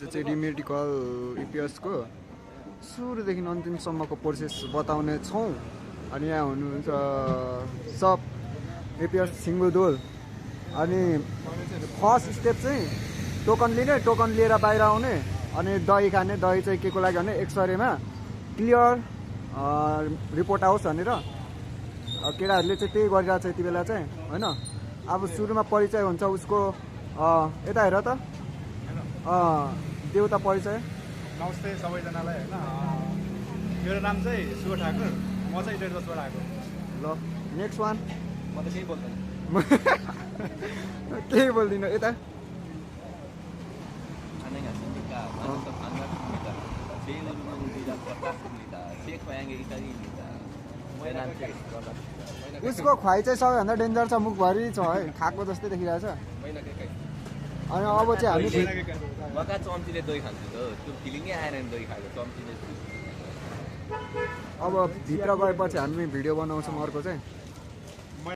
चाहिँ रिमेडिकल इपिएसको सुरुदेखि अन्तिमसम्मको प्रोसेस बताउने छौँ। अनि यहाँ हुनुहुन्छ सब इपिएस सिङ्गुदोल। अनि फर्स्ट स्टेप चाहिँ टोकन लिने, टोकन लिएर बाहिर आउने, अनि दही खाने। दही चाहिँ के को लागि भने एक्सरेमा क्लियर रिपोर्ट आओस् भनेर केटाहरूले चाहिँ त्यही गरिरहेको छ यति बेला चाहिँ होइन। अब सुरुमा परिचय हुन्छ उसको, यता हेर त देउता परिचय। नमस्ते सबैजनालाई होइन, मेरो नाम चाहिँ शिव ठाकुर, म चाहिँ इन्टरजसबाट आएको। ल नेक्स्ट वान। म त केही बोल्दैन। केही बोल्दिनँ यता। उसको खुवाइ चाहिँ सबैभन्दा डेन्जर छ, मुखभरि छ है, खाएको जस्तै देखिरहेछ। अनि अब चाहिँ हामी मका चम्चीले दही खान्छु त, त्यो फिलिङै आएन नि दही खाएको चम्चीले। अब भित्र गएपछि हामी भिडियो बनाउँछौँ अर्को चाहिँ।